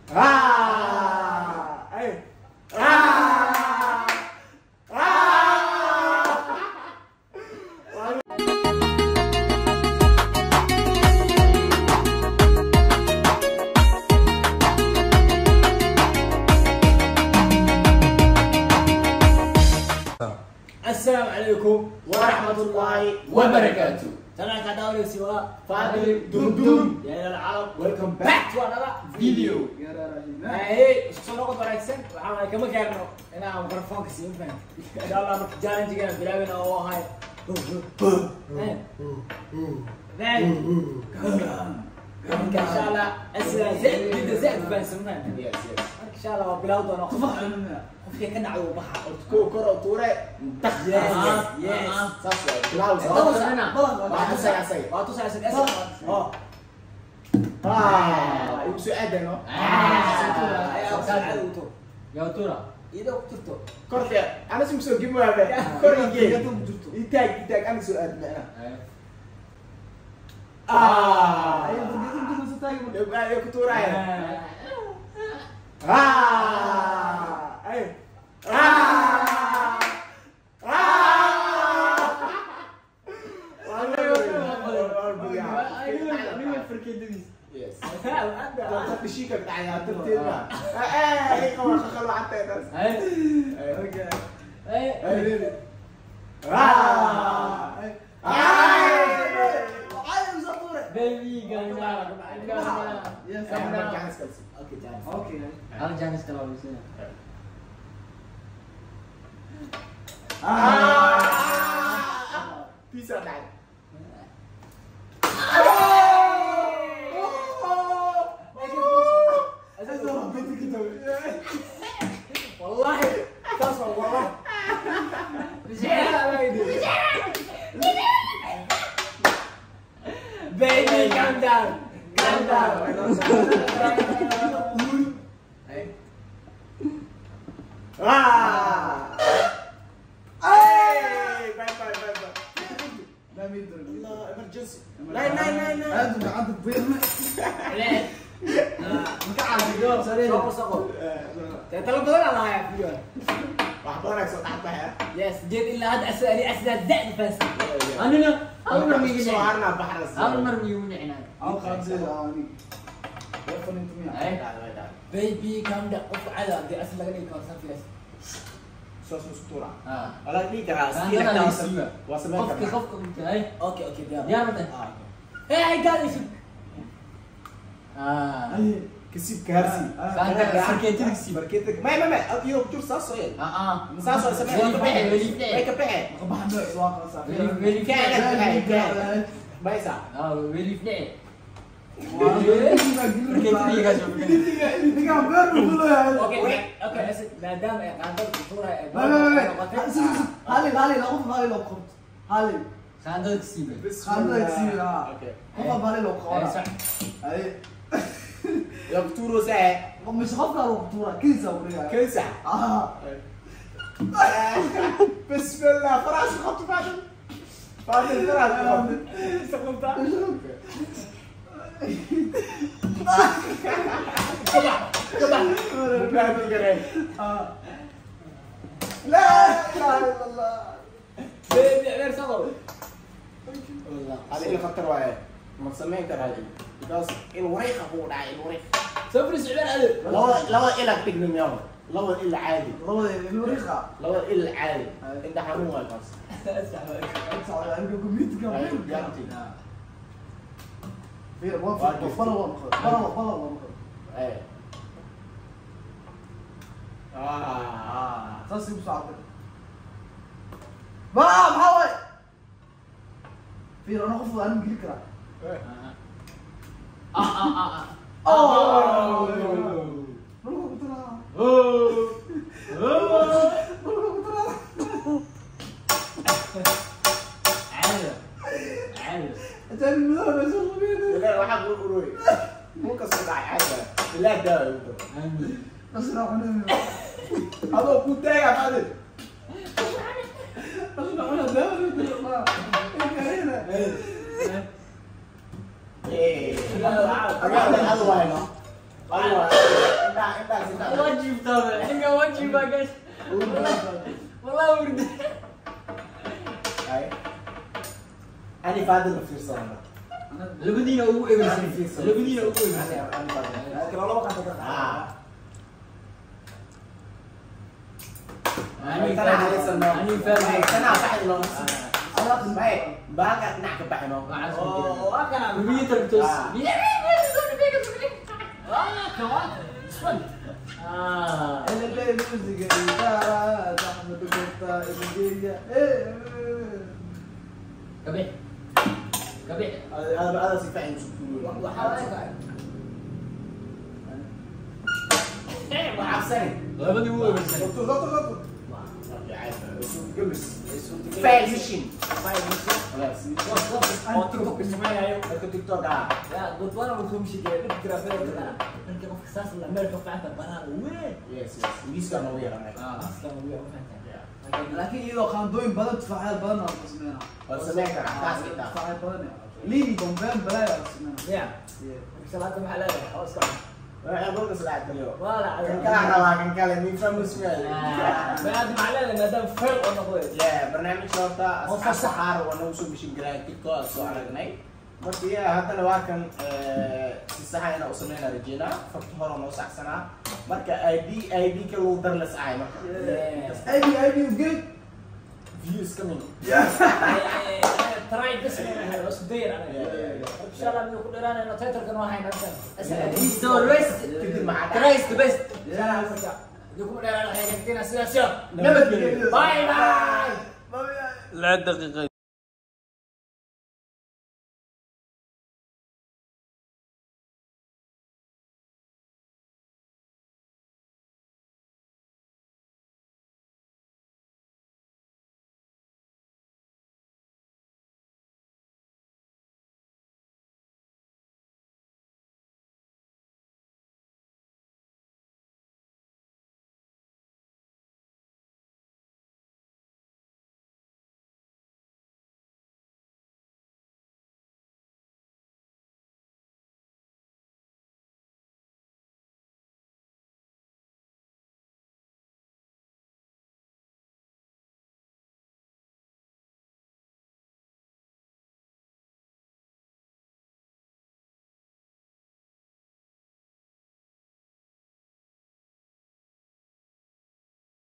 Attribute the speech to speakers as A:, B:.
A: Ay. Ah! Ah!
B: السلام عليكم
A: ورحمة الله
B: وبركاته. تابعك دوري سوا
A: فاضل دم
B: يا العرب.
A: Welcome back
B: to another video. اي soo noqod wanaagsan. Waxaan kama gaarno inaan mikrofoonka siin fahant. Insha Allah marka challenge-gan bilaabina oo ahay insha Allah asla zaid jida zaid fahansan.
A: Yes yes.
B: Marka insha Allah waa bilaw doona qofkii ka dhacay uu baxa.
A: Ku kor oo tuure.
B: Yes yes.
A: Saas waay. Bilaw. Waa tusay asay.
B: Waa tusay asay. Oh.
A: Ah, igu soo aadano.
C: Yaa tuura.
B: Iyadoo ku jirto.
A: Korte, ana sum soo gimo waabe. Kor igee. Itaag itaag ana soo aad macna. Ah, ay ku tuuraya. Ah, ay. Ah! Ah! Yes. بشيكة بتاع ترتيبها. ايه خلوا حتى بس.
C: اوكي. بيبي قانا.
B: اوكي جاهز.
C: اوكي. انا جاهز كلام.
A: بيسا بعد.
B: والله تصل والله. Baby, calm down. Calm down.
A: Ah! Hey! Bye bye bye bye. الله emergency. لا لا لا لا.
D: عندك بيض.
B: لا. ترى بدل على هاي فيديو.
A: wax badan ay soo dhaxbaxay.
B: Yes, جيت إلا هذا أسألي أسئلة زائد بس.
C: أنا أول مرة
A: soo harna baxras.
C: أول مرة يونعنا.
D: أو خمسة أنا.
B: Baby calm down. قف على دي أسئلة اللي كان في أسئلة.
A: soo soo
C: ولا
A: dhiig karaa. Waa sameyn
C: قفك قفك أنت هاي.
B: أوكي أوكي
C: يا متى.
B: إيه قال إيش؟
A: كسيب كارسي.
C: فركيتك
A: فركيتك. ما ما ما يو بتور ساس وين. ساس ولا سمع. ما كبحه.
C: ويلي
A: كان كان. بايسا.
C: ويلي فنع.
B: اوكي اوكي بس ما دام عندك صورة.
D: لا لا لا هالي هالي لا قف هالي لو قمت هالي.
C: خاندك سيبه.
D: خاندك سيبه.
A: اوكي.
D: قف هالي لو قمت.
A: اي. لو بتورو ساعة.
D: مش خفنا لو بتورة كيسة وريها.
A: كيسة. بسم الله فراس خبط فاتن. فاتن فراس خبط. لا اله الا الله.
B: بيبي غير صدر. والله.
A: هذه اللي خطر وعيه. ما تسمين ترى هذه. بس الوريخة هو داعي الوريخ.
B: سفر سعبان عليه.
A: لو إلك تجنن يوم. لو إلا عادي.
D: لو الوريخة.
A: لو إلا عادي. أنت حنوها بس.
D: ايه. saas igu soo cabir. Ma maxaa waay? Fiir ana qof aan geli karaa. Dhulka ku turaa. Dhulka ku turaa.
C: عادي عادي.
D: Ajaanib madow na soo qabeen.
A: لا waxaa ku ururey. Dhulka soo dhacay caadi. Bilaa daawo.
D: Amiin.
A: Adoo ku taaga qaadid. Eh, هذا وين؟
C: Waa jiiftaa ninka, waa jiifaa guys. Wallah hurda.
A: Ani Faadil la fiirsana.
C: Labadiina ugu ebersan, labadiina ugu ebersan.
A: Ani Faadil.
B: Okay, laba qanta ka.
A: Ah.
C: Ani
A: Tana halaysan no.
C: Ani Faadil.
A: Tana baxay no. May bahalka dhinac ka baxay no.
B: Oo, waa kana.
C: Webiga tarabtoos.
B: Ah, kan waa. This one.
C: Ah.
D: LB musiga itaara Axmed Gurta ibngeya.
C: Kabix. Kabix.
A: Hada hada si fiican isu fuulo.
B: Waxaa waaye.
A: Waa cabsani.
C: Labadii ugu ebersan.
D: Qoto qoto qoto.
A: Gamis. Fail mission.
B: Fail mission.
A: Khalaas.
B: Oo TikTok samaynayo.
A: Dadka TikTok ah.
B: Ya, dadwana uu soo mishigeeyo dhib jira meel kale. Marka qofka saas la meel ka fiican banaan weyn.
A: Yes. Miiska noogu yaranay.
B: Aslan wuu yahay fahantaa.
D: Laakiin iyadoo qaandooyin badan, tufaaxyaal badan aan ku sameynaa.
A: Waa sameyn karaa taas intaa.
D: Tufaaxyaal badan. Liin bombeen balaayo aan sameynaa.
B: Ya. Salaada maxaa leedahay? Hoos ka.
A: Waxay qolka salaad galiyo.
B: Waa la
A: Kan kala rabaa kan kale min famus meel.
B: Baad maxaa leedahay maadaama fail oo noqday.
A: Yeah, barnaamijka horta
B: Oo
A: asxaabta
B: fasax.
A: qaar waa nagu soo bishin garaa TikTok aan soo aragnay. Marka yeah, haddana waa kan si saxa inaa u sameynaa rajeynaa. Farta hore oo noo saxsanaa. Marka ID ka lagu dar la sacay marka.
D: ID ID geed.
A: Views coming.
B: Try this one, waa isku dayan anaga. Insha Allah miyuu ku dheeraanayno title-kan waa haynaa halkan.
C: He's the best.
A: Kadib maxaa dhacay?
C: Try is the best.
B: Insha Allah marka idinku dheeraanayno waxay keenaa sidaas yo.
A: Nabadgelyo.
B: Bye bye.
D: Bye.
C: 6 daqiiqo.